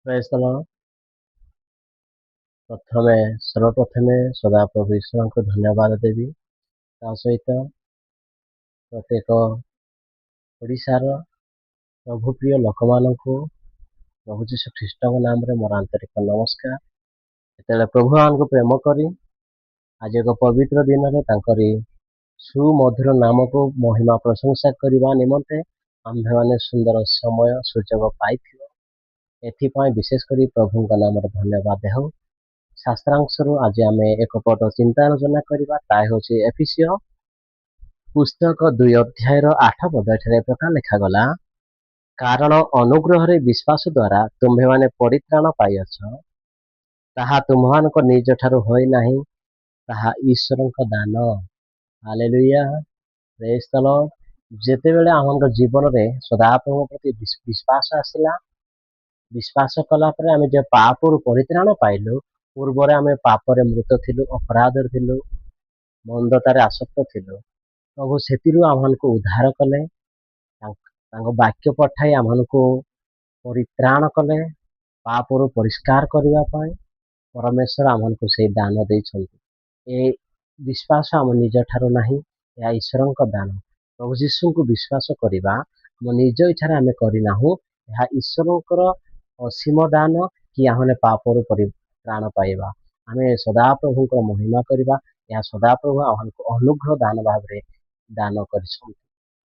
Praise the Lord. ପ୍ରଥମେ ସର୍ବପ୍ରଥମେ ସଦାପ୍ରଭୁ ଈଶ୍ୱରଙ୍କୁ ଧନ୍ୟବାଦ ଦେବି। ତା ସହିତ ପ୍ରତ୍ୟେକ ଓଡ଼ିଶାର ପ୍ରଭୁପ୍ରିୟ ଲୋକମାନଙ୍କୁ ପ୍ରଭୁ ଯୀଶୁ ଖ୍ରୀଷ୍ଟଙ୍କ ନାମରେ ମୋର ଆନ୍ତରିକ ନମସ୍କାର। ଯେତେବେଳେ ପ୍ରଭୁ ଆମକୁ ପ୍ରେମ କରି ଆଜି ଏକ ପବିତ୍ର ଦିନରେ ତାଙ୍କରି ସୁମଧୁର ନାମକୁ ମହିମା ପ୍ରଶଂସା କରିବା ନିମନ୍ତେ ଆମ୍ଭେମାନେ ସୁନ୍ଦର ସମୟ ସୁଯୋଗ ପାଇଥିବା, ଏଥିପାଇଁ ବିଶେଷ କରି ପ୍ରଭୁଙ୍କ ନାମରେ ଧନ୍ୟବାଦ ହେଉ। ଶାସ୍ତ୍ରାଂଶରୁ ଆଜି ଆମେ ଏକ ପଦ ଚିନ୍ତା ଆଲୋଚନା କରିବା। ତାହା ହେଉଛି ଏଫିସୀୟ ପୁସ୍ତକ 2 ଅଧ୍ୟାୟର 8 ପଦ। ଏଠାରେ ଏ ପ୍ରକାର ଲେଖାଗଲା, "କାରଣ ଅନୁଗ୍ରହରେ ବିଶ୍ୱାସ ଦ୍ୱାରା ତୁମ୍ଭେମାନେ ପରିତ୍ରାଣ ପାଇଅଛ। ତାହା ତୁମ୍ଭମାନଙ୍କ ନିଜ ଠାରୁ ହୋଇନାହିଁ, ତାହା ଈଶ୍ୱରଙ୍କ ଦାନ।" ହାଲେଲୁୟା, ପ୍ରେଜ୍ ଦ ଲର୍ଡ। ଯେତେବେଳେ ଆମଙ୍କ ଜୀବନରେ ସଦାପ୍ରଭୁଙ୍କ ପ୍ରତି ବିଶ୍ୱାସ ଆସିଲା, ବିଶ୍ୱାସ କଲା ପରେ ଆମେ ଯେଉଁ ପାପରୁ ପରିତ୍ରାଣ ପାଇଲୁ। ପୂର୍ବରେ ଆମେ ପାପରେ ମୃତ ଥିଲୁ, ଅପରାଧରେ ଥିଲୁ, ମନ୍ଦତାରେ ଆସକ୍ତ ଥିଲୁ। ପ୍ରଭୁ ସେଥିରୁ ଆମମାନଙ୍କୁ ଉଦ୍ଧାର କଲେ। ତାଙ୍କ ବାକ୍ୟ ପଠାଇ ଆମମାନଙ୍କୁ ପରିତ୍ରାଣ କଲେ। ପାପରୁ ପରିଷ୍କାର କରିବା ପାଇଁ ପରମେଶ୍ୱର ଆମମାନଙ୍କୁ ସେଇ ଦାନ ଦେଇଛନ୍ତି। ଏ ବିଶ୍ୱାସ ଆମ ନିଜ ଠାରୁ ନାହିଁ, ଏହା ଈଶ୍ୱରଙ୍କ ଦାନ। ପ୍ରଭୁ ଯୀଶୁଙ୍କୁ ବିଶ୍ୱାସ କରିବା ଆମ ନିଜ ଇଚ୍ଛାରେ ଆମେ କରିନାହୁଁ। ଏହା ଈଶ୍ୱରଙ୍କର ଅସୀମ ଦାନ କି ଆମେ ପାପରୁ ପରିତ୍ରାଣ ପାଇବା, ଆମେ ସଦାପ୍ରଭୁଙ୍କର ମହିମା କରିବା। ଏହା ସଦାପ୍ରଭୁ ଆମମାନଙ୍କୁ ଅନୁଗ୍ରହ ଦାନ ଭାବରେ ଦାନ କରିଛନ୍ତି।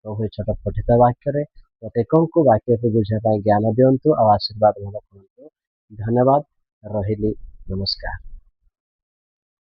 ପ୍ରଭୁ ଏ ଛୋଟ ପଠିତ ବାକ୍ୟରେ ପ୍ରତ୍ୟେକଙ୍କୁ ବାକ୍ୟକୁ ବୁଝିବା ପାଇଁ ଜ୍ଞାନ ଦିଅନ୍ତୁ ଆଉ ଆଶୀର୍ବାଦ ଭଲ କରନ୍ତୁ। ଧନ୍ୟବାଦ, ରହିଲି, ନମସ୍କାର।